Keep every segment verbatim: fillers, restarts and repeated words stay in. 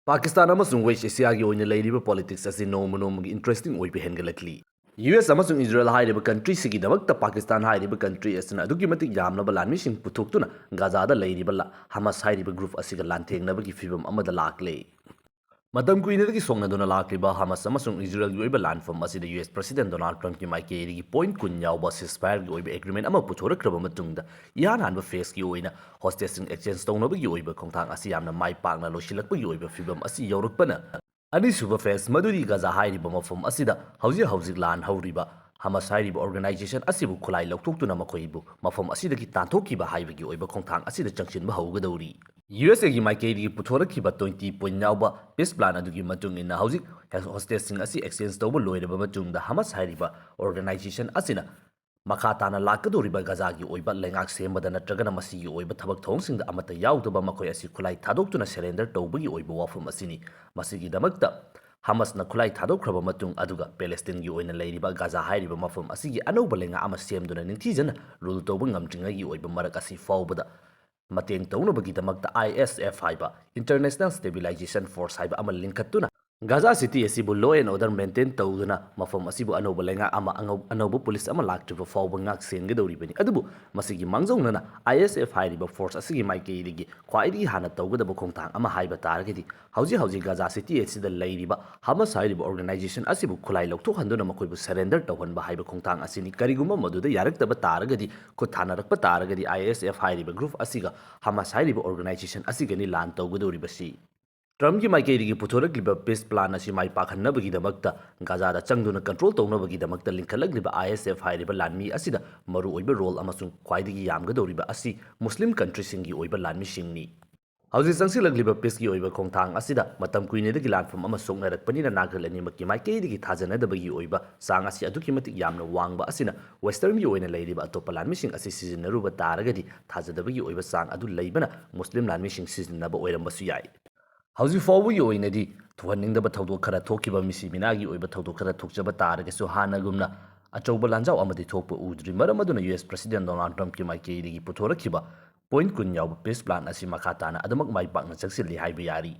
ꯄꯥꯀꯤꯁꯇꯥꯟ ꯑꯃꯁꯨꯡ ꯋꯦꯁ ꯑꯦꯁꯤꯌꯥꯒꯤ ꯑꯣꯏꯅ ꯂꯩꯔꯤꯕ ꯄꯣꯂꯤꯇꯤꯛꯁ ꯑꯁꯤ ꯅꯣꯡꯃ ꯅꯣꯡꯃꯒꯤ ꯏꯟꯇꯔꯦꯁꯇꯤꯡ ꯑꯣꯏꯕ ꯍꯦꯟꯒꯠꯂꯛꯂꯤ꯫ ꯌꯨ ꯑꯦꯁ ꯑꯃꯁꯨꯡ ꯏꯖꯔꯦꯜ ꯍꯥꯏꯔꯤꯕ ꯀꯟꯇ꯭ꯔꯤꯁꯤꯒꯤꯗꯃꯛꯇ ꯄꯥꯀꯤꯁꯇꯥꯟ ꯍꯥꯏꯔꯤꯕ ꯀꯟꯇ꯭ꯔꯤ ꯑꯁꯤꯅ ꯑꯗꯨꯛꯀꯤ ꯃꯇꯤꯛ ꯌꯥꯝꯂꯕ ꯂꯥꯟꯃꯤꯁꯤꯡ ꯄꯨꯊꯣꯛꯇꯨꯅ ꯒꯥꯖꯥꯗ ꯂꯩꯔꯤꯕ ꯂ-, ꯍꯃꯥꯁ ꯍꯥꯏꯔꯤꯕ ꯒ꯭ꯔꯨꯞ ꯑꯁꯤꯒ ꯂꯥꯟꯊꯦꯡꯅꯕꯒꯤ ꯐꯤꯕꯝ ꯑꯃꯗ ꯂꯥꯛꯂꯦ꯫ ꯃꯇꯝ ꯀꯨꯏꯅꯗꯒꯤ ꯁꯣꯛꯅꯗꯨꯅ ꯂꯥꯛꯂꯤꯕ ꯍꯃꯥꯁ ꯑꯃꯁꯨꯡ ꯏꯖꯔꯦꯜꯒꯤ ꯑꯣꯏꯕ ꯂꯥꯟꯐꯝ ꯑꯁꯤꯗ ꯌꯨ ꯑꯦꯁ ꯄ꯭ꯔꯁꯤꯗꯦꯟ ꯗꯣꯅꯥꯜꯗ ꯇ꯭ꯔꯝꯞꯀꯤ ꯃꯥꯏꯀꯩꯗꯒꯤ ꯄꯣꯏꯟꯠ ꯀꯨꯟ ꯌꯥꯎꯕ ꯁꯤꯁꯐꯥꯌꯔꯒꯤ ꯑꯣꯏꯕ ꯑꯦꯒ꯭ꯔꯤꯃꯦꯟꯠ ꯑꯃ ꯄꯨꯊꯣꯔꯛꯈ꯭ꯔꯕ ꯃꯇꯨꯡꯗ, ꯏꯍꯥꯟ ꯍꯥꯟꯕ ꯐꯦꯖꯀꯤ ꯑꯣꯏꯅ ꯍꯣꯁꯇꯦꯖꯁꯤꯡ ꯑꯦꯛꯁꯆꯦꯟꯖ ꯇꯧꯅꯕꯒꯤ ꯑꯣꯏꯕ ꯈꯣꯡꯊꯥꯡ ꯑꯁꯤ ꯌꯥꯝꯅ ꯃꯥꯏ ꯄꯥꯛꯅ ꯂꯣꯏꯁꯤꯜꯂꯛꯄꯒꯤ ꯑꯣꯏꯕ ꯐꯤꯕꯝ ꯑꯁꯤ ꯌꯧꯔꯛꯄꯅ, ꯑꯅꯤꯁꯨꯕ ꯐꯦꯖ, ꯃꯗꯨꯗꯤ ꯒꯥꯖꯥ ꯍꯥꯏꯔꯤꯕ ꯃꯐꯝ ꯑꯁꯤꯗ ꯍꯧꯖꯤꯛ ꯍꯧꯖꯤꯛ ꯂꯥꯟ ꯍꯧꯔꯤꯕ ꯍꯃꯥꯁ ꯍꯥꯏꯔꯤꯕ ꯑꯣꯔꯒꯅꯥꯏꯖꯦꯁꯟ ꯑꯁꯤꯕꯨ ꯈꯨꯠꯂꯥꯏ ꯂꯧꯊꯣꯛꯇꯨꯅ ꯃꯈꯣꯏꯕꯨ ꯃꯐꯝ ꯑꯁꯤꯗꯒꯤ ꯇꯥꯟꯊꯣꯛꯈꯤꯕ ꯍꯥꯏꯕꯒꯤ ꯑꯣꯏꯕ ꯈꯣꯡꯊꯥꯡ ꯑꯁꯤꯗ ꯆꯪꯁꯤꯟꯕ ꯍꯧꯒꯗꯧꯔꯤ꯫ ꯌꯨ ꯑꯦꯁ ꯑꯦꯒꯤ ꯃꯥꯏꯀꯩꯗꯒꯤ ꯄꯨꯊꯣꯔꯛꯈꯤꯕ ꯇ꯭ꯋꯦꯟꯇꯤ ꯄꯣꯏꯟꯠ ꯌꯥꯎꯕ ꯄꯤꯁ ꯄ꯭ꯂꯥꯟ ꯑꯗꯨꯒꯤ ꯃꯇꯨꯡ ꯏꯟꯅ, ꯍꯧꯖꯤꯛ ꯍꯣꯁꯇꯦꯖꯁꯤꯡ ꯑꯁꯤ ꯑꯦꯛꯁꯆꯦꯟꯖ ꯇꯧꯕ ꯂꯣꯏꯔꯕ ꯃꯇꯨꯡꯗ, ꯍꯃꯥꯁ ꯍꯥꯏꯔꯤꯕ ꯑꯣꯔꯒꯅꯥꯏꯖꯦꯁꯟ ꯑꯁꯤꯅ ꯃꯈꯥ ꯇꯥꯅ ꯂꯥꯛꯀꯗꯧꯔꯤꯕ ꯒꯥꯖꯥꯒꯤ ꯑꯣꯏꯕ ꯂꯩꯉꯥꯛ ꯁꯦꯝꯕꯗ ꯅꯠꯇ꯭ꯔꯒꯅ ꯃꯁꯤꯒꯤ ꯑꯣꯏꯕ ꯊꯕꯛ ꯊꯧꯑꯣꯡꯁꯤꯡꯗ ꯑꯃꯠꯇ ꯌꯥꯎꯗꯕ ꯃꯈꯣꯏ ꯑꯁꯤ ꯈꯨꯠꯂꯥꯏ ꯊꯥꯗꯣꯛꯇꯨꯅ ꯁꯔꯦꯟꯗꯔ ꯇꯧꯕꯒꯤ ꯑꯣꯏꯕ ꯋꯥꯐꯝ ꯑꯁꯤꯅꯤ꯫ ꯃꯁꯤꯒꯤꯗꯃꯛꯇ ꯍꯃꯥꯁꯅ ꯈꯨꯠꯂꯥꯏ ꯊꯥꯗꯣꯛꯈ꯭ꯔꯕ ꯃꯇꯨꯡ, ꯑꯗꯨꯒ ꯄꯦꯂꯦꯁꯇꯤꯟꯒꯤ ꯑꯣꯏꯅ ꯂꯩꯔꯤꯕ ꯒꯥꯖꯥ ꯍꯥꯏꯔꯤꯕ ꯃꯐꯝ ꯑꯁꯤꯒꯤ ꯑꯅꯧꯕ ꯂꯩꯉꯥꯛ ꯑꯃ ꯁꯦꯝꯗꯨꯅ ꯅꯤꯡꯊꯤꯖꯅ ꯔꯨꯜ ꯇꯧꯕ ꯉꯝꯗ꯭ꯔꯤꯉꯩꯒꯤ ꯑꯣꯏꯕ ꯃꯔꯛ ꯑꯁꯤ ꯐꯥꯎꯕꯗ ꯃꯇꯦꯡ ꯇꯧꯅꯕꯒꯤꯗꯃꯛꯇ ꯑꯥꯏ ꯑꯦꯁ ꯑꯦꯐ ꯍꯥꯏꯕ, ꯏꯟꯇꯔꯅꯦꯁꯅꯦꯜ ꯁ꯭ꯇꯦꯕꯤꯂꯥꯏꯖꯦꯁꯟ ꯐꯣꯔꯁ ꯍꯥꯏꯕ ꯑꯃ ꯂꯤꯡꯈꯠꯇꯨꯅ, ꯒꯥꯖꯥ ꯁꯤꯇꯤ ꯑꯁꯤꯕꯨ ꯂꯣ ꯑꯦꯟ ꯑꯣꯔꯗꯔ ꯃꯦꯟꯇꯦꯟ ꯇꯧꯗꯨꯅ ꯃꯐꯝ ꯑꯁꯤꯕꯨ ꯑꯅꯧꯕ ꯂꯩꯉꯥꯛ ꯑꯃ, ꯑꯉꯧ-, ꯑꯅꯧꯕ ꯄꯨꯂꯤꯁ ꯑꯃ ꯂꯥꯛꯇ꯭ꯔꯤꯕ ꯐꯥꯎꯕ ꯉꯥꯛ ꯁꯦꯟꯒꯗꯧꯔꯤꯕꯅꯤ꯫ ꯑꯗꯨꯕꯨ ꯃꯁꯤꯒꯤ ꯃꯥꯡꯖꯧꯅꯅ ꯑꯥꯏ ꯑꯦꯁ ꯑꯦꯐ ꯍꯥꯏꯔꯤꯕ ꯐꯣꯔꯁ ꯑꯁꯤꯒꯤ ꯃꯥꯏꯀꯩꯗꯒꯤ ꯈ꯭ꯋꯥꯏꯗꯒꯤ ꯍꯥꯟꯅ ꯇꯧꯒꯗꯕ ꯈꯣꯡꯊꯥꯡ ꯑꯃ ꯍꯥꯏꯕ ꯇꯥꯔꯒꯗꯤ, ꯍꯧꯖꯤꯛ ꯍꯧꯖꯤꯛ ꯒꯥꯖꯥ ꯁꯤꯇꯤ ꯑꯁꯤꯗ ꯂꯩꯔꯤꯕ ꯍꯃꯥꯁ ꯍꯥꯏꯔꯤꯕ ꯑꯣꯔꯒꯅꯥꯏꯖꯦꯁꯟ ꯑꯁꯤꯕꯨ ꯈꯨꯠꯂꯥꯏ ꯂꯧꯊꯣꯛꯍꯟꯗꯨꯅ ꯃꯈꯣꯏꯕꯨ ꯁꯔꯦꯟꯗꯔ ꯇꯧꯍꯟꯕ ꯍꯥꯏꯕ ꯈꯣꯡꯊꯥꯡ ꯑꯁꯤꯅꯤ꯫ ꯀꯔꯤꯒꯨꯝꯕ ꯃꯗꯨꯗ ꯌꯥꯔꯛꯇꯕ ꯇꯥꯔꯒꯗꯤ, ꯈꯨꯠ ꯊꯥꯅꯔꯛꯄ ꯇꯥꯔꯒꯗꯤ, ꯑꯥꯏ ꯑꯦꯁ ꯑꯦꯐ ꯍꯥꯏꯔꯤꯕ ꯒ꯭ꯔꯨꯞ ꯑꯁꯤꯒ ꯍꯃꯥꯁ ꯍꯥꯏꯔꯤꯕ ꯑꯣꯔꯒꯅꯥꯏꯖꯦꯁꯟ ꯑꯁꯤꯒꯅꯤ ꯂꯥꯟ ꯇꯧꯒꯗꯧꯔꯤꯕꯁꯤ꯫ ꯇ꯭ꯔꯝꯞꯀꯤ ꯃꯥꯏꯀꯩꯗꯒꯤ ꯄꯨꯊꯣꯔꯛꯂꯤꯕ ꯄꯤꯁ ꯄ꯭ꯂꯥꯟ ꯑꯁꯤ ꯃꯥꯏ ꯄꯥꯛꯍꯟꯅꯕꯒꯤꯗꯃꯛꯇ, ꯒꯥꯖꯥꯗ ꯆꯪꯗꯨꯅ ꯀꯟꯇ꯭ꯔꯣꯜ ꯇꯧꯅꯕꯒꯤꯗꯃꯛꯇ ꯂꯤꯡꯈꯠꯂꯛꯂꯤꯕ ꯑꯥꯏ ꯑꯦꯁ ꯑꯦꯐ ꯍꯥꯏꯔꯤꯕ ꯂꯥꯟꯃꯤ ꯑꯁꯤꯗ ꯃꯔꯨꯑꯣꯏꯕ ꯔꯣꯜ ꯑꯃꯁꯨꯡ ꯈ꯭ꯋꯥꯏꯗꯒꯤ ꯌꯥꯝꯒꯗꯧꯔꯤꯕ ꯑꯁꯤ ꯃꯨꯁꯂꯤꯝ ꯀꯟꯇ꯭ꯔꯤꯁꯤꯡꯒꯤ ꯑꯣꯏꯕ ꯂꯥꯟꯃꯤꯁꯤꯡꯅꯤ꯫ ꯍꯧꯖꯤꯛ ꯆꯪꯁꯤꯜꯂꯛꯂꯤꯕ ꯄꯤꯁꯀꯤ ꯑꯣꯏꯕ ꯈꯣꯡꯊꯥꯡ ꯑꯁꯤꯗ ꯃꯇꯝ ꯀꯨꯏꯅꯗꯒꯤ ꯂꯥꯟꯐꯝ ꯑꯃ ꯁꯣꯛꯅꯔꯛꯄꯅꯤꯅ, ꯅꯥꯒꯜ ꯑꯅꯤꯃꯛꯀꯤ ꯃꯥꯏꯀꯩꯗꯒꯤ ꯊꯥꯖꯅꯗꯕꯒꯤ ꯑꯣꯏꯕ ꯆꯥꯡ ꯑꯁꯤ ꯑꯗꯨꯛꯀꯤ ꯃꯇꯤꯛ ꯌꯥꯝꯅ ꯋꯥꯡꯕ ꯑꯁꯤꯅ ꯋꯦꯁꯇꯔꯟꯒꯤ ꯑꯣꯏꯅ ꯂꯩꯔꯤꯕ ꯑꯇꯣꯞꯄ ꯂꯥꯟꯃꯤꯁꯤꯡ ꯑꯁꯤ ꯁꯤꯖꯤꯟꯅꯔꯨꯕ ꯇꯥꯔꯒꯗꯤ, ꯊꯥꯖꯗꯕꯒꯤ ꯑꯣꯏꯕ ꯆꯥꯡ ꯑꯗꯨ ꯂꯩꯕꯅ ꯃꯨꯁꯂꯤꯝ ꯂꯥꯟꯃꯤꯁꯤꯡ ꯁꯤꯖꯤꯟꯅꯕ ꯑꯣꯏꯔꯝꯕꯁꯨ ꯌꯥꯏ꯫ ꯍꯧꯖꯤꯛ ꯐꯥꯎꯕꯒꯤ ꯑꯣꯏꯅꯗꯤ ꯊꯣꯛꯍꯟꯅꯤꯡꯗꯕ ꯊꯧꯗꯣꯛ ꯈꯔ ꯊꯣꯛꯈꯤꯕ, ꯃꯤꯁꯤ ꯃꯤꯅꯥꯒꯤ ꯑꯣꯏꯕ ꯊꯧꯗꯣꯛ ꯈꯔ ꯊꯣꯛꯆꯕ ꯇꯥꯔꯒꯁꯨ, ꯍꯥꯟꯅꯒꯨꯝꯅ ꯑꯆꯧꯕ ꯂꯥꯟꯖꯥꯎ ꯑꯃꯗꯤ ꯊꯣꯛꯄ ꯎꯗ꯭ꯔꯤ꯫ ꯃꯔꯝ ꯑꯗꯨꯅ ꯌꯨ ꯑꯦꯁ ꯄ꯭ꯔꯁꯤꯗꯦꯟ ꯗꯣꯅꯥꯜꯗ ꯇ꯭ꯔꯝꯞꯀꯤ ꯃꯥꯏꯀꯩꯗꯒꯤ ꯄꯨꯊꯣꯔꯛꯈꯤꯕ ꯄꯣꯏꯟꯠ ꯀꯨꯟ ꯌꯥꯎꯕ ꯄꯤꯁ ꯄ꯭ꯂꯥꯟ ꯑꯁꯤ ꯃꯈꯥ ꯇꯥꯅ ꯑꯗꯨꯃꯛ ꯃꯥꯏ ꯄꯥꯛꯅ ꯆꯪꯁꯤꯜꯂꯤ ꯍꯥꯏꯕ ꯌꯥꯔꯤ꯫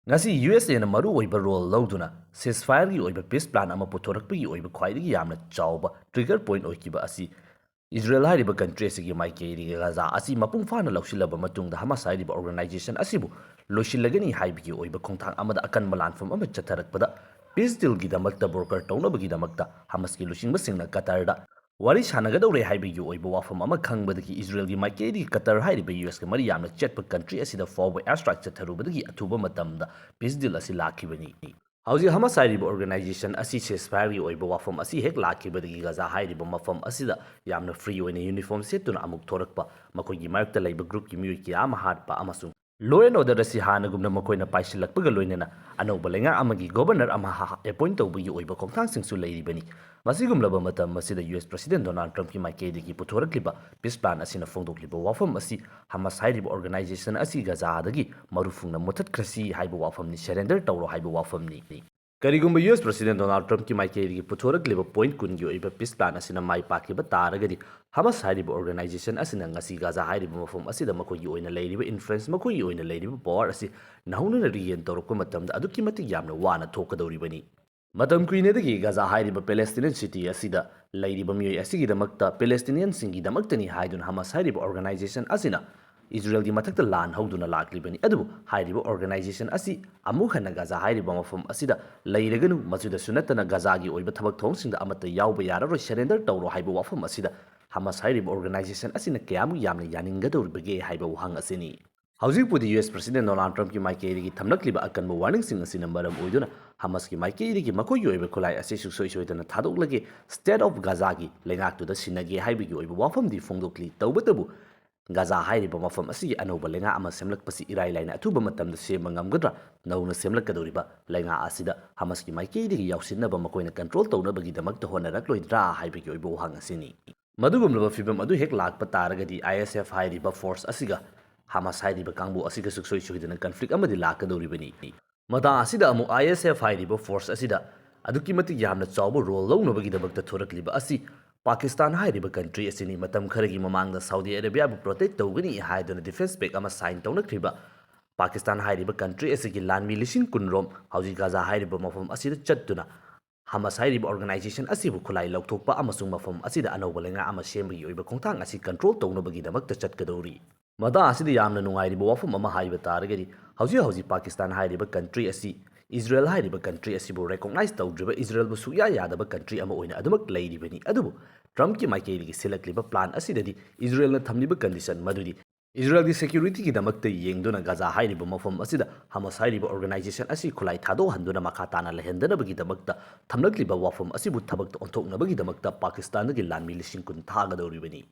ꯉꯁꯤ ꯌꯨ ꯑꯦꯁ ꯑꯦꯅ ꯃꯔꯨ ꯑꯣꯏꯕ ꯔꯣꯜ ꯂꯧꯗꯨꯅ ceasefire-ꯒꯤ ꯑꯣꯏꯕ ꯄꯤꯁ ꯄ꯭ꯂꯥꯟ ꯑꯃ ꯄꯨꯊꯣꯔꯛꯄꯒꯤ ꯑꯣꯏꯕ ꯈ꯭ꯋꯥꯏꯗꯒꯤ ꯌꯥꯝꯅ ꯆꯥꯎꯕ ꯇ꯭ꯔꯤꯒꯔ ꯄꯣꯏꯟꯠ ꯑꯣꯏꯈꯤꯕ ꯑꯁꯤ ꯏꯖꯔꯦꯜ ꯍꯥꯏꯔꯤꯕ ꯀꯟꯇ꯭ꯔꯤ ꯑꯁꯤꯒꯤ ꯃꯥꯏꯀꯩꯗꯒꯤ ꯒꯥꯖꯥ ꯑꯁꯤ ꯃꯄꯨꯡ ꯐꯥꯅ ꯂꯧꯁꯤꯜꯂꯕ ꯃꯇꯨꯡꯗ ꯍꯃꯥꯁ ꯍꯥꯏꯔꯤꯕ ꯑꯣꯔꯒꯅꯥꯏꯖꯦꯁꯟ ꯑꯁꯤꯕꯨ ꯂꯣꯏꯁꯤꯜꯂꯒꯅꯤ ꯍꯥꯏꯕꯒꯤ ꯑꯣꯏꯕ ꯈꯣꯡꯊꯥꯡ ꯑꯃꯗ ꯑꯀꯟꯕ ꯂꯥꯟꯐꯝ ꯑꯃ ꯆꯠꯊꯔꯛꯄꯗ ꯄꯤꯁ ꯗꯤꯜꯒꯤꯗꯃꯛꯇ ꯕ꯭ꯔꯣꯀꯔ ꯇꯧꯅꯕꯒꯤꯗꯃꯛꯇ ꯍꯃꯥꯁꯀꯤ ꯂꯨꯆꯤꯡꯕꯁꯤꯡꯅ ꯀꯇꯔꯗ ꯋꯥꯔꯤ ꯁꯥꯟꯅꯒꯗꯧꯔꯦ ꯍꯥꯏꯕꯒꯤ ꯑꯣꯏꯕ ꯋꯥꯐꯝ ꯑꯃ ꯈꯪꯕꯗꯒꯤ ꯏꯖꯔꯦꯜꯒꯤ ꯃꯥꯏꯀꯩꯗꯒꯤ ꯀꯇꯔ ꯍꯥꯏꯔꯤꯕ ꯌꯨ ꯑꯦꯁꯀ ꯃꯔꯤ ꯌꯥꯝꯅ ꯆꯦꯠꯄ ꯀꯟꯇ꯭ꯔꯤ ꯑꯁꯤꯗ ꯐꯥꯎꯕ ꯑꯦꯌꯔ ꯁ꯭ꯇ꯭ꯔꯥꯏꯛ ꯆꯠꯊꯔꯨꯕꯗꯒꯤ ꯑꯊꯨꯕ ꯃꯇꯝꯗ ꯄꯤꯁ ꯗꯤꯜ ꯑꯁꯤ ꯂꯥꯛꯈꯤꯕꯅꯤ꯫ ꯍꯧꯖꯤꯛ ꯍꯃꯥꯁ ꯍꯥꯏꯔꯤꯕ ꯑꯣꯔꯒꯅꯥꯏꯖꯦꯁꯟ ꯑꯁꯤ ceasefire-ꯒꯤ ꯑꯣꯏꯕ ꯋꯥꯐꯝ ꯑꯁꯤ ꯍꯦꯛ ꯂꯥꯛꯈꯤꯕꯗꯒꯤ ꯒꯥꯖꯥ ꯍꯥꯏꯔꯤꯕ ꯃꯐꯝ ꯑꯁꯤꯗ ꯌꯥꯝꯅ ꯐ꯭ꯔꯤ ꯑꯣꯏꯅ ꯌꯨꯅꯤꯐꯣꯔꯝ ꯁꯦꯠꯇꯨꯅ ꯑꯃꯨꯛ ꯊꯣꯔꯛꯄ, ꯃꯈꯣꯏꯒꯤ ꯃꯔꯛꯇ ꯂꯩꯕ ꯒ꯭ꯔꯨꯞꯀꯤ ꯃꯤꯑꯣꯏ ꯀꯌꯥ ꯑꯃ ꯍꯥꯠꯄ ꯑꯃꯁꯨꯡ law and order ꯑꯁꯤ ꯍꯥꯟꯅꯒꯨꯝꯅ ꯃꯈꯣꯏꯅ ꯄꯥꯏꯁꯤꯜꯂꯛꯄꯒ ꯂꯣꯏꯅꯅ ꯑꯅꯧꯕ ꯂꯩꯉꯥꯛ ꯑꯃꯒꯤ ꯒꯣꯕꯔꯅꯔ ꯑꯃ ꯑꯦꯄꯣꯏꯟꯠ ꯇꯧꯕꯒꯤ ꯑꯣꯏꯕ ꯈꯣꯡꯊꯥꯡꯁꯤꯡꯁꯨ ꯂꯩꯔꯤꯕꯅꯤ꯫ ꯃꯁꯤꯒꯨꯝꯂꯕ ꯃꯇꯝ ꯑꯁꯤꯗ ꯌꯨ ꯑꯦꯁ ꯄ꯭ꯔꯁꯤꯗꯦꯟꯠ ꯗꯣꯅꯥꯜꯗ ꯇ꯭ꯔꯝꯞꯀꯤ ꯃꯥꯏꯀꯩꯗꯒꯤ ꯄꯨꯊꯣꯔꯛꯂꯤꯕ ꯄꯤꯁ ꯄ꯭ꯂꯥꯟ ꯑꯁꯤꯅ ꯐꯣꯡꯗꯣꯛꯂꯤꯕ ꯋꯥꯐꯝ ꯑꯁꯤ ꯍꯃꯥꯁ ꯍꯥꯏꯔꯤꯕ ꯑꯣꯔꯒꯅꯥꯏꯖꯦꯁꯟ ꯑꯁꯤ ꯒꯥꯖꯥꯗꯒꯤ ꯃꯔꯨ ꯐꯨꯡꯅ ꯃꯨꯊꯠꯈ꯭ꯔꯁꯤ ꯍꯥꯏꯕ ꯋꯥꯐꯝꯅꯤ, ꯁꯔꯦꯟꯗꯔ ꯇꯧꯔꯣ ꯍꯥꯏꯕ ꯋꯥꯐꯝꯅꯤ꯫ ꯀꯔꯤꯒꯨꯝꯕ ꯌꯨ ꯑꯦꯁ ꯄ꯭ꯔꯁꯤꯗꯦꯟꯠ ꯗꯣꯅꯥꯜꯗ ꯇ꯭ꯔꯝꯞꯀꯤ ꯃꯥꯏꯀꯩꯗꯒꯤ ꯄꯨꯊꯣꯔꯛꯂꯤꯕ ꯄꯣꯏꯟꯠ ꯀꯨꯟꯒꯤ ꯑꯣꯏꯕ ꯄꯤꯁ ꯄ꯭ꯂꯥꯟ ꯑꯁꯤꯅ ꯃꯥꯏ ꯄꯥꯛꯈꯤꯕ ꯇꯥꯔꯒꯗꯤ ꯍꯃꯥꯁ ꯍꯥꯏꯔꯤꯕ ꯑꯣꯔꯒꯅꯥꯏꯖꯦꯁꯟ ꯑꯁꯤꯅ ꯉꯁꯤ ꯒꯥꯖꯥ ꯍꯥꯏꯔꯤꯕ ꯃꯐꯝ ꯑꯁꯤꯗ ꯃꯈꯣꯏꯒꯤ ꯑꯣꯏꯅ ꯂꯩꯔꯤꯕ ꯏꯟꯐ꯭ꯂꯨꯌꯦꯟꯁ, ꯃꯈꯣꯏꯒꯤ ꯑꯣꯏꯅ ꯂꯩꯔꯤꯕ ꯄꯥꯋꯔ ꯑꯁꯤ ꯅꯧꯍꯧꯅꯅ ꯔꯤꯒꯦꯟ ꯇꯧꯔꯛꯄ ꯃꯇꯝꯗ ꯑꯗꯨꯛꯀꯤ ꯃꯇꯤꯛ ꯌꯥꯝꯅ ꯋꯥꯅ ꯊꯣꯛꯀꯗꯧꯔꯤꯕꯅꯤ꯫ ꯃꯇꯝ ꯀꯨꯏꯅꯗꯒꯤ ꯒꯥꯖꯥ ꯍꯥꯏꯔꯤꯕ ꯄꯦꯂꯦꯁꯇꯤꯅꯤꯌꯟ ꯁꯤꯇꯤ ꯑꯁꯤꯗ ꯂꯩꯔꯤꯕ ꯃꯤꯑꯣꯏ ꯑꯁꯤꯒꯤꯗꯃꯛꯇ, ꯄꯦꯂꯦꯁꯇꯤꯅꯤꯌꯟꯁꯤꯡꯒꯤꯗꯃꯛꯇꯅꯤ ꯍꯥꯏꯗꯨꯅ ꯍꯃꯥꯁ ꯍꯥꯏꯔꯤꯕ ꯑꯣꯔꯒꯅꯥꯏꯖꯦꯁꯟ ꯑꯁꯤꯅ ꯏꯖꯔꯦꯜꯒꯤ ꯃꯊꯛꯇ ꯂꯥꯟ ꯍꯧꯗꯨꯅ ꯂꯥꯛꯂꯤꯕꯅꯤ꯫ ꯑꯗꯨꯕꯨ ꯍꯥꯏꯔꯤꯕ ꯑꯣꯔꯒꯅꯥꯏꯖꯦꯁꯟ ꯑꯁꯤ ꯑꯃꯨꯛ ꯍꯟꯅ ꯒꯥꯖꯥ ꯍꯥꯏꯔꯤꯕ ꯃꯐꯝ ꯑꯁꯤꯗ ꯂꯩꯔꯒꯅꯨ, ꯃꯗꯨꯗꯁꯨ ꯅꯠꯇꯅ ꯒꯥꯖꯥꯒꯤ ꯑꯣꯏꯕ ꯊꯕꯛ ꯊꯧꯔꯝꯁꯤꯡꯗ ꯑꯃꯠꯇ ꯌꯥꯎꯕ ꯌꯥꯔꯔꯣꯏ, ꯁꯔꯦꯟꯗꯔ ꯇꯧꯔꯣ ꯍꯥꯏꯕ ꯋꯥꯐꯝ ꯑꯁꯤꯗ ꯍꯃꯥꯁ ꯍꯥꯏꯔꯤꯕ ꯑꯣꯔꯒꯅꯥꯏꯖꯦꯁꯟ ꯑꯁꯤꯅ ꯀꯌꯥꯃꯨꯛ ꯌꯥꯝꯅ ꯌꯥꯅꯤꯡꯒꯗꯧꯔꯤꯕꯒꯦ ꯍꯥꯏꯕ ꯋꯥꯍꯪ ꯑꯁꯤꯅꯤ꯫ ꯍꯧꯖꯤꯛꯄꯨꯗꯤ ꯌꯨ ꯑꯦꯁ ꯄ꯭ꯔꯁꯤꯗꯦꯟꯠ ꯗꯣꯅꯥꯜꯗ ꯇ꯭ꯔꯝꯞꯀꯤ ꯃꯥꯏꯀꯩꯗꯒꯤ ꯊꯝꯂꯛꯂꯤꯕ ꯑꯀꯟꯕ ꯋꯥꯔꯅꯤꯡꯁꯤꯡ ꯑꯁꯤꯅ ꯃꯔꯝ ꯑꯣꯏꯗꯨꯅ ꯍꯃꯥꯁꯀꯤ ꯃꯥꯏꯀꯩꯗꯒꯤ ꯃꯈꯣꯏꯒꯤ ꯑꯣꯏꯕ ꯈꯨꯠꯂꯥꯏ ꯑꯁꯤ ꯁꯨꯡꯁꯣꯏ ꯁꯣꯏꯗꯅ ꯊꯥꯗꯣꯛꯂꯒꯦ, ꯁ꯭ꯇꯦꯠ ꯑꯣꯐ ꯒꯥꯖꯥꯒꯤ ꯂꯩꯉꯥꯛꯇꯨꯗ ꯁꯤꯟꯅꯒꯦ ꯍꯥꯏꯕꯒꯤ ꯑꯣꯏꯕ ꯋꯥꯐꯝꯗꯤ ꯐꯣꯡꯗꯣꯛꯂꯤ꯫ ꯇꯧꯕꯇꯕꯨ ꯒꯥꯖꯥ ꯍꯥꯏꯔꯤꯕ ꯃꯐꯝ ꯑꯁꯤꯒꯤ ꯑꯅꯧꯕ ꯂꯩꯉꯥꯛ ꯑꯃ ꯁꯦꯝꯂꯛꯄꯁꯤ ꯏꯔꯥꯏ ꯂꯥꯏꯅ ꯑꯊꯨꯕ ꯃꯇꯝꯗ ꯁꯦꯝꯕ ꯉꯝꯒꯗ꯭ꯔꯥ, ꯅꯧꯅ ꯁꯦꯝꯂꯛꯀꯗꯧꯔꯤꯕ ꯂꯩꯉꯥꯛ ꯑꯁꯤꯗ ꯍꯃꯥꯁꯀꯤ ꯃꯥꯏꯀꯩꯗꯒꯤ ꯌꯥꯎꯁꯤꯟꯅꯕ ꯃꯈꯣꯏꯅ ꯀꯟꯇ꯭ꯔꯣꯜ ꯇꯧꯅꯕꯒꯤꯗꯃꯛꯇ ꯍꯣꯠꯅꯔꯛꯂꯣꯏꯗ꯭ꯔꯥ ꯍꯥꯏꯕꯒꯤ ꯑꯣꯏꯕ ꯋꯥꯍꯪ ꯑꯁꯤꯅꯤ꯫ ꯃꯗꯨꯒꯨꯝꯂꯕ ꯐꯤꯕꯝ ꯑꯗꯨ ꯍꯦꯛ ꯂꯥꯛꯄ ꯇꯥꯔꯒꯗꯤ ꯑꯥꯏ ꯑꯦꯁ ꯑꯦꯐ ꯍꯥꯏꯔꯤꯕ ꯐꯣꯔꯁ ꯑꯁꯤꯒ ꯍꯃꯥꯁ ꯍꯥꯏꯔꯤꯕ ꯀꯥꯡꯕꯨ ꯑꯁꯤꯒ ꯁꯨꯡꯁꯣꯏ ꯁꯣꯏꯗꯅ ꯀꯟꯐ꯭ꯂꯤꯛ ꯑꯃꯗꯤ ꯂꯥꯛꯀꯗꯧꯔꯤꯕꯅꯤ꯫ ꯃꯇꯥꯡ ꯑꯁꯤꯗ ꯑꯃꯨꯛ ꯑꯥꯏ ꯑꯦꯁ ꯑꯦꯐ ꯍꯥꯏꯔꯤꯕ ꯐꯣꯔꯁ ꯑꯁꯤꯗ ꯑꯗꯨꯛꯀꯤ ꯃꯇꯤꯛ ꯌꯥꯝꯅ ꯆꯥꯎꯕ ꯔꯣꯜ ꯂꯧꯅꯕꯒꯤꯗꯃꯛꯇ ꯊꯣꯔꯛꯂꯤꯕ ꯑꯁꯤ ꯄꯥꯀꯤꯁꯇꯥꯟ ꯍꯥꯏꯔꯤꯕ ꯀꯟꯇ꯭ꯔꯤ ꯑꯁꯤꯅꯤ꯫ ꯃꯇꯝ ꯈꯔꯒꯤ ꯃꯃꯥꯡꯗ ꯁꯥꯎꯗꯤ ꯑꯔꯦꯕꯤꯌꯥꯕꯨ ꯄ꯭ꯔꯣꯇꯦꯛ ꯇꯧꯒꯅꯤ ꯍꯥꯏꯗꯨꯅ ꯗꯤꯐꯦꯟꯁ ꯄꯦꯛ ꯑꯃ ꯁꯥꯏꯟ ꯇꯧꯅꯈ꯭ꯔꯤꯕ ꯄꯥꯀꯤꯁꯇꯥꯟ ꯍꯥꯏꯔꯤꯕ ꯀꯟꯇ꯭ꯔꯤ ꯑꯁꯤꯒꯤ ꯂꯥꯟꯃꯤ ꯂꯤꯁꯤꯡ ꯀꯨꯟ ꯔꯣꯝ ꯍꯧꯖꯤꯛ ꯒꯥꯖꯥ ꯍꯥꯏꯔꯤꯕ ꯃꯐꯝ ꯑꯁꯤꯗ ꯆꯠꯇꯨꯅ ꯍꯃꯁ ꯍꯥꯏꯔꯤꯕ ꯑꯣꯔꯒꯅꯥꯏꯖꯦꯁꯟ ꯑꯁꯤꯕꯨ ꯈꯨꯠꯂꯥꯏ ꯂꯧꯊꯣꯛꯄ ꯑꯃꯁꯨꯡ ꯃꯐꯝ ꯑꯁꯤꯗ ꯑꯅꯧꯕ ꯂꯩꯉꯥꯛ ꯑꯃ ꯁꯦꯝꯕꯒꯤ ꯑꯣꯏꯕ ꯈꯣꯡꯊꯥꯡ ꯑꯁꯤ ꯀꯟꯇ꯭ꯔꯣꯜ ꯇꯧꯅꯕꯒꯤꯗꯃꯛꯇ ꯆꯠꯀꯗꯧꯔꯤ꯫ ꯃꯇꯥꯡ ꯑꯁꯤꯗ ꯌꯥꯝꯅ ꯅꯨꯡꯉꯥꯏꯔꯤꯕ ꯋꯥꯐꯝ ꯑꯃ ꯍꯥꯏꯕ ꯇꯥꯔꯒꯗꯤ, ꯍꯧꯖꯤꯛ ꯍꯧꯖꯤꯛ ꯄꯥꯀꯤꯁꯇꯥꯟ ꯍꯥꯏꯔꯤꯕ ꯀꯟꯇ꯭ꯔꯤ ꯑꯁꯤ, ꯏꯖꯔꯦꯜ ꯍꯥꯏꯔꯤꯕ ꯀꯟꯇ꯭ꯔꯤ ꯑꯁꯤꯕꯨ ꯔꯦꯀꯣꯛꯅꯥꯏꯖ ꯇꯧꯗ꯭ꯔꯤꯕ, ꯏꯖꯔꯦꯜꯕꯨ ꯁꯨꯛꯌꯥ ꯌꯥꯗꯕ ꯀꯟꯇ꯭ꯔꯤ ꯑꯃ ꯑꯣꯏꯅ ꯑꯗꯨꯃꯛ ꯂꯩꯔꯤꯕꯅꯤ꯫ ꯑꯗꯨꯕꯨ ꯇ꯭ꯔꯝꯞꯀꯤ ꯃꯥꯏꯀꯩꯗꯒꯤ ꯁꯤꯜꯂꯛꯂꯤꯕ ꯄ꯭ꯂꯥꯟ ꯑꯁꯤꯗꯗꯤ ꯏꯖꯔꯦꯜꯅ ꯊꯝꯂꯤꯕ ꯀꯟꯗꯤꯁꯟ ꯃꯗꯨꯗꯤ ꯏꯖꯔꯦꯜꯒꯤ ꯁꯦꯀ꯭ꯌꯨꯔꯤꯇꯤꯒꯤꯗꯃꯛꯇ ꯌꯦꯡꯗꯨꯅ ꯒꯥꯖꯥ ꯍꯥꯏꯔꯤꯕ ꯃꯐꯝ ꯑꯁꯤꯗ ꯍꯃꯁ ꯍꯥꯏꯔꯤꯕ ꯑꯣꯔꯒꯅꯥꯏꯖꯦꯁꯟ ꯑꯁꯤ ꯈꯨꯠꯂꯥꯏ ꯊꯥꯗꯣꯛꯍꯟꯗꯨꯅ ꯃꯈꯥ ꯇꯥꯅ ꯂꯩꯍꯟꯗꯅꯕꯒꯤꯗꯃꯛꯇ ꯊꯝꯂꯛꯂꯤꯕ ꯋꯥꯐꯝ ꯑꯁꯤꯕꯨ ꯊꯕꯛꯇ ꯑꯣꯟꯊꯣꯛꯅꯕꯒꯤꯗꯃꯛꯇ ꯄꯥꯀꯤꯁꯇꯥꯟꯗꯒꯤ ꯂꯥꯟꯃꯤ ꯂꯤꯁꯤꯡ ꯀꯨꯟ ꯊꯥꯒꯗꯧꯔꯤꯕꯅꯤ꯫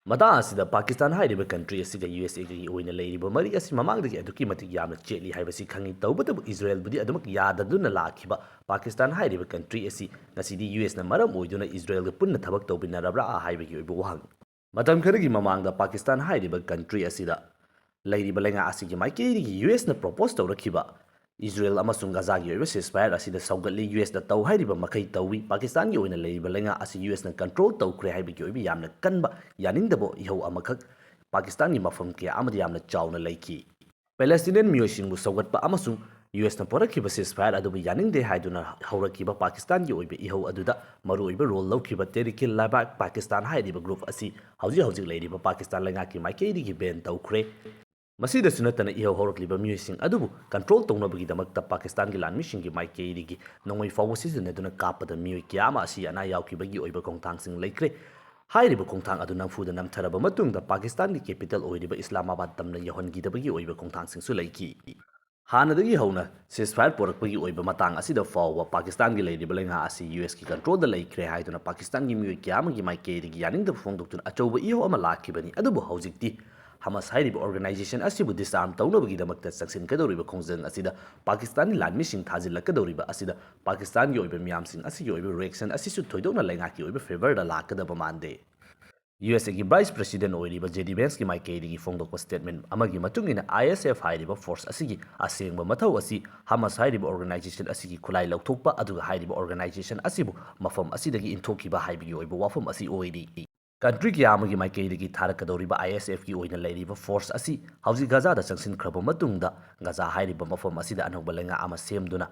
ꯃꯇꯥꯡ ꯑꯁꯤꯗ ꯄꯥꯀꯤꯁꯇꯥꯟ ꯍꯥꯏꯔꯤꯕ ꯀꯟꯇ꯭ꯔꯤ ꯑꯁꯤꯒ ꯌꯨ ꯑꯦꯁ ꯑꯦꯒꯤ ꯑꯣꯏꯅ ꯂꯩꯔꯤꯕ ꯃꯔꯤ ꯑꯁꯤ ꯃꯃꯥꯡꯗꯒꯤ ꯑꯗꯨꯛꯀꯤ ꯃꯇꯤꯛ ꯌꯥꯝꯅ ꯆꯦꯠꯂꯤ ꯍꯥꯏꯕꯁꯤ ꯈꯪꯏ꯫ ꯇꯧꯕꯇꯕꯨ ꯏꯖꯔꯦꯜꯕꯨꯗꯤ ꯑꯗꯨꯃꯛ ꯌꯥꯗꯗꯨꯅ ꯂꯥꯛꯈꯤꯕ ꯄꯥꯀꯤꯁꯇꯥꯟ ꯍꯥꯏꯔꯤꯕ ꯀꯟꯇ꯭ꯔꯤ ꯑꯁꯤ ꯉꯁꯤꯗꯤ ꯌꯨ ꯑꯦꯁꯅ ꯃꯔꯝ ꯑꯣꯏꯗꯨꯅ ꯏꯖꯔꯦꯜꯒ ꯄꯨꯟꯅ ꯊꯕꯛ ꯇꯧꯃꯤꯟꯅꯔꯕ꯭ꯔꯥ ꯍꯥꯏꯕꯒꯤ ꯑꯣꯏꯕ ꯋꯥꯍꯪ꯫ ꯃꯇꯝ ꯈꯔꯒꯤ ꯃꯃꯥꯡꯗ ꯄꯥꯀꯤꯁꯇꯥꯟ ꯍꯥꯏꯔꯤꯕ ꯀꯟꯇ꯭ꯔꯤ ꯑꯁꯤꯗ ꯂꯩꯔꯤꯕ ꯂꯩꯉꯥꯛ ꯑꯁꯤꯒꯤ ꯃꯥꯏꯀꯩꯗꯒꯤ ꯌꯨ ꯑꯦꯁꯅ ꯄ꯭ꯔꯣꯄꯣꯁ ꯇꯧꯔꯛꯈꯤꯕ ꯏꯖꯔꯦꯜ ꯑꯃꯁꯨꯡ ꯒꯥꯖꯥꯒꯤ ꯑꯣꯏꯕ ceasefire ꯑꯁꯤꯗ ꯁꯧꯒꯠꯂꯤ꯫ ꯌꯨ ꯑꯦꯁꯅ ꯇꯧ ꯍꯥꯏꯔꯤꯕ ꯃꯈꯩ ꯇꯧꯏ꯫ ꯄꯥꯀꯤꯁꯇꯥꯟꯒꯤ ꯑꯣꯏꯅ ꯂꯩꯔꯤꯕ ꯂꯩꯉꯥꯛ ꯑꯁꯤ ꯌꯨ ꯑꯦꯁꯅ ꯀꯟꯇ꯭ꯔꯣꯜ ꯇꯧꯈ꯭ꯔꯦ ꯍꯥꯏꯕꯒꯤ ꯑꯣꯏꯕ ꯌꯥꯝꯅ ꯀꯟꯕ ꯌꯥꯅꯤꯡꯗꯕ ꯏꯍꯧ ꯑꯃꯈꯛ ꯄꯥꯀꯤꯁꯇꯥꯟꯒꯤ ꯃꯐꯝ ꯀꯌꯥ ꯑꯃꯗ ꯌꯥꯝꯅ ꯆꯥꯎꯅ ꯂꯩꯈꯤ꯫ ꯄꯦꯂꯦꯁꯇꯤꯅꯤꯌꯟ ꯃꯤꯑꯣꯏꯁꯤꯡꯕꯨ ꯁꯧꯒꯠꯄ ꯑꯃꯁꯨꯡ ꯌꯨ ꯑꯦꯁꯅ ꯄꯨꯔꯛꯈꯤꯕ ceasefire ꯑꯗꯨꯕꯨ ꯌꯥꯅꯤꯡꯗꯦ ꯍꯥꯏꯗꯨꯅ ꯍꯧꯔꯛꯈꯤꯕ ꯄꯥꯀꯤꯁꯇꯥꯟꯒꯤ ꯑꯣꯏꯕ ꯏꯍꯧ ꯑꯗꯨꯗ ꯃꯔꯨꯑꯣꯏꯕ ꯔꯣꯜ ꯂꯧꯈꯤꯕ ꯇꯦꯔꯤꯛ-ꯏ-ꯂꯕꯥꯛ ꯄꯥꯀꯤꯁꯇꯥꯟ ꯍꯥꯏꯔꯤꯕ ꯒ꯭ꯔꯨꯞ ꯑꯁꯤ ꯍꯧꯖꯤꯛ ꯍꯧꯖꯤꯛ ꯂꯩꯔꯤꯕ ꯄꯥꯀꯤꯁꯇꯥꯟ ꯂꯩꯉꯥꯛꯀꯤ ꯃꯥꯏꯀꯩꯗꯒꯤ ꯕꯦꯟ ꯇꯧꯈ꯭ꯔꯦ꯫ ꯃꯁꯤꯗꯁꯨ ꯅꯠꯇꯅ ꯏꯍꯧ ꯍꯧꯔꯛꯂꯤꯕ ꯃꯤꯑꯣꯏꯁꯤꯡ ꯑꯗꯨꯕꯨ ꯀꯟꯇ꯭ꯔꯣꯜ ꯇꯧꯅꯕꯒꯤꯗꯃꯛꯇ ꯄꯥꯀꯤꯁꯇꯥꯟꯒꯤ ꯂꯥꯟꯃꯤꯁꯤꯡꯒꯤ ꯃꯥꯏꯀꯩꯗꯒꯤ ꯅꯣꯡꯃꯩ ꯐꯥꯎꯕ ꯁꯤꯖꯤꯟꯅꯗꯨꯅ ꯀꯥꯞꯄꯗ ꯃꯤꯑꯣꯏ ꯀꯌꯥ ꯑꯃ ꯑꯁꯤ ꯑꯅꯥ ꯌꯥꯎꯈꯤꯕꯒꯤ ꯑꯣꯏꯕ ꯈꯣꯡꯊꯥꯡꯁꯤꯡ ꯂꯩꯈ꯭ꯔꯦ꯫ ꯍꯥꯏꯔꯤꯕ ꯈꯣꯡꯊꯥꯡ ꯑꯗꯨ ꯅꯝꯐꯨꯗ ꯅꯝꯊꯔꯕ ꯃꯇꯨꯡꯗ ꯄꯥꯀꯤꯁꯇꯥꯟꯒꯤ ꯀꯦꯄꯤꯇꯦꯜ ꯑꯣꯏꯔꯤꯕ ꯏꯁꯂꯥꯃꯥꯕꯥꯗ ꯇꯝꯅ ꯌꯧꯍꯟꯈꯤꯗꯕꯒꯤ ꯑꯣꯏꯕ ꯈꯣꯡꯊꯥꯡꯁꯤꯡꯁꯨ ꯂꯩꯈꯤ꯫ ꯍꯥꯟꯅꯗꯒꯤ ꯍꯧꯅ ceasefire ꯄꯨꯔꯛꯄꯒꯤ ꯑꯣꯏꯕ ꯃꯇꯥꯡ ꯑꯁꯤꯗ ꯐꯥꯎꯕ ꯄꯥꯀꯤꯁꯇꯥꯟꯒꯤ ꯂꯩꯔꯤꯕ ꯂꯩꯉꯥꯛ ꯑꯁꯤ ꯌꯨ ꯑꯦꯁꯀꯤ ꯀꯟꯇ꯭ꯔꯣꯜꯗ ꯂꯩꯈ꯭ꯔꯦ ꯍꯥꯏꯗꯨꯅ ꯄꯥꯀꯤꯁꯇꯥꯟꯒꯤ ꯃꯤꯑꯣꯏ ꯀꯌꯥ ꯑꯃꯒꯤ ꯃꯥꯏꯀꯩꯗꯒꯤ ꯌꯥꯅꯤꯡꯗꯕ ꯐꯣꯡꯗꯣꯛꯇꯨꯅ ꯑꯆꯧꯕ ꯏꯍꯧ ꯑꯃ ꯂꯥꯛꯈꯤꯕꯅꯤ꯫ ꯑꯗꯨꯕꯨ ꯍꯧꯖꯤꯛꯇꯤ ꯍꯃꯁ ꯍꯥꯏꯔꯤꯕ ꯑꯣꯔꯒꯅꯥꯏꯖꯦꯁꯟ ꯑꯁꯤꯕꯨ ꯗꯤꯁꯑꯥꯔꯝ ꯇꯧꯅꯕꯒꯤꯗꯃꯛꯇ ꯆꯪꯁꯤꯟꯒꯗꯧꯔꯤꯕ ꯈꯣꯡꯖꯪ ꯑꯁꯤꯗ ꯄꯥꯀꯤꯁꯇꯥꯟꯒꯤ ꯂꯥꯟꯃꯤꯁꯤꯡ ꯊꯥꯖꯤꯜꯂꯛꯀꯗꯧꯔꯤꯕ ꯑꯁꯤꯗ ꯄꯥꯀꯤꯁꯇꯥꯟꯒꯤ ꯑꯣꯏꯕ ꯃꯤꯌꯥꯝꯁꯤꯡ ꯑꯁꯤꯒꯤ ꯑꯣꯏꯕ ꯔꯤꯑꯦꯛꯁꯟ ꯑꯁꯤꯁꯨ ꯊꯣꯏꯗꯣꯛꯅ ꯂꯩꯉꯥꯛꯀꯤ ꯑꯣꯏꯕ ꯐꯦꯚꯔꯗ ꯂꯥꯛꯀꯗꯕ ꯃꯥꯟꯗꯦ꯫ ꯌꯨ ꯑꯦꯁ ꯑꯦꯒꯤ ꯚꯥꯏꯁ ꯄ꯭ꯔꯦꯁꯤꯗꯦꯟ ꯑꯣꯏꯔꯤꯕ ꯖꯦ ꯗꯤ ꯚꯦꯟꯁꯀꯤ ꯃꯥꯏꯀꯩꯗꯒꯤ ꯐꯣꯡꯗꯣꯛꯄ ꯁ꯭ꯇꯦꯠꯃꯦꯟ ꯑꯃꯒꯤ ꯃꯇꯨꯡ ꯏꯟꯅ, ꯑꯥꯏ ꯑꯦꯁ ꯑꯦꯐ ꯍꯥꯏꯔꯤꯕ ꯐꯣꯔꯁ ꯑꯁꯤꯒꯤ ꯑꯁꯦꯡꯕ ꯃꯊꯧ ꯑꯁꯤ ꯍꯃꯁ ꯍꯥꯏꯔꯤꯕ ꯑꯣꯔꯒꯅꯥꯏꯖꯦꯁꯟ ꯑꯁꯤꯒꯤ ꯈꯨꯠꯂꯥꯏ ꯂꯧꯊꯣꯛꯄ ꯑꯗꯨꯒ ꯍꯥꯏꯔꯤꯕ ꯑꯣꯔꯒꯅꯥꯏꯖꯦꯁꯟ ꯑꯁꯤꯕꯨ ꯃꯐꯝ ꯑꯁꯤꯗꯒꯤ ꯏꯟꯊꯣꯛꯈꯤꯕ ꯍꯥꯏꯕꯒꯤ ꯑꯣꯏꯕ ꯋꯥꯐꯝ ꯑꯁꯤ ꯑꯣꯏꯔꯤ꯫ ꯀꯟꯇ꯭ꯔꯤ ꯀꯌꯥ ꯑꯃꯒꯤ ꯃꯥꯏꯀꯩꯗꯒꯤ ꯊꯥꯔꯛꯀꯗꯧꯔꯤꯕ ISFꯀꯤ ꯑꯣꯏꯅ ꯂꯩꯔꯤꯕ ꯐꯣꯔꯁ ꯑꯁꯤ ꯍꯧꯖꯤꯛ ꯒꯥꯖꯥꯗ ꯆꯪꯁꯤꯟꯈ꯭ꯔꯕ ꯃꯇꯨꯡꯗ, ꯒꯥꯖꯥ ꯍꯥꯏꯔꯤꯕ ꯃꯐꯝ ꯑꯁꯤꯗ ꯑꯅꯧꯕ ꯂꯩꯉꯥꯛ ꯑꯃ ꯁꯦꯝꯗꯨꯅ,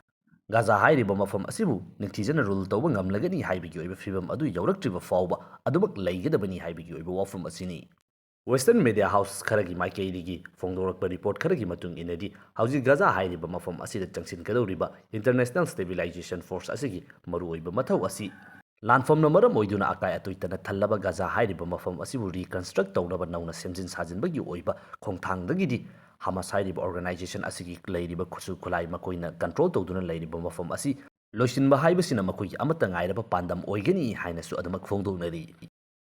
ꯒꯥꯖꯥ ꯍꯥꯏꯔꯤꯕ ꯃꯐꯝ ꯑꯁꯤꯕꯨ ꯅꯤꯡꯊꯤꯖꯅ ꯔꯨꯜ ꯇꯧꯕ ꯉꯝꯂꯒꯅꯤ ꯍꯥꯏꯕꯒꯤ ꯑꯣꯏꯕ ꯐꯤꯕꯝ ꯑꯗꯨ ꯌꯧꯔꯛꯇ꯭ꯔꯤꯕ ꯐꯥꯎꯕ ꯑꯗꯨꯃꯛ ꯂꯩꯒꯗꯕꯅꯤ ꯍꯥꯏꯕꯒꯤ ꯑꯣꯏꯕ ꯋꯥꯐꯝ ꯑꯁꯤꯅꯤ꯫ Western media house ꯈꯔꯒꯤ ꯃꯥꯏꯀꯩꯗꯒꯤ ꯐꯣꯡꯗꯣꯔꯛꯄ ꯔꯤꯄꯣꯔꯠ ꯈꯔꯒꯤ ꯃꯇꯨꯡ ꯏꯟꯅꯗꯤ, ꯍꯧꯖꯤꯛ ꯒꯥꯖꯥ ꯍꯥꯏꯔꯤꯕ ꯃꯐꯝ ꯑꯁꯤꯗ ꯆꯪꯁꯤꯟꯒꯗꯧꯔꯤꯕ International Stabilization Force ꯑꯁꯤꯒꯤ ꯃꯔꯨꯑꯣꯏꯕ ꯃꯊꯧ ꯑꯁꯤ ꯂꯥꯟꯐꯝꯅ ꯃꯔꯝ ꯑꯣꯏꯗꯨꯅ ꯑꯀꯥꯏ ꯑꯇꯣꯏ ꯇꯅ ꯊꯜꯂꯕ ꯒꯥꯖꯥ ꯍꯥꯏꯔꯤꯕ ꯃꯐꯝ ꯑꯁꯤꯕꯨ reconstruct ꯇꯧꯅꯕ ꯅꯧꯅ ꯁꯦꯝꯖꯤꯟ ꯁꯥꯖꯤꯟꯕꯒꯤ ꯑꯣꯏꯕ ꯈꯣꯡꯊꯥꯡꯗꯒꯤꯗꯤ, ꯍꯃꯥꯁ ꯍꯥꯏꯔꯤꯕ organization ꯑꯁꯤꯒꯤ ꯂꯩꯔꯤꯕ ꯈꯨꯠꯁꯨ ꯈꯨꯠꯂꯥꯏ ꯃꯈꯣꯏꯅ control ꯇꯧꯗꯨꯅ ꯂꯩꯔꯤꯕ ꯃꯐꯝ ꯑꯁꯤ ꯂꯣꯏꯁꯤꯟꯕ ꯍꯥꯏꯕꯁꯤꯅ ꯃꯈꯣꯏꯒꯤ ꯑꯃꯠꯇ ꯉꯥꯏꯔꯕ ꯄꯥꯟꯗꯝ ꯑꯣꯏꯒꯅꯤ ꯍꯥꯏꯅꯁꯨ ꯑꯗꯨꯃꯛ ꯐꯣꯡꯗꯣꯛꯅꯔꯤ꯫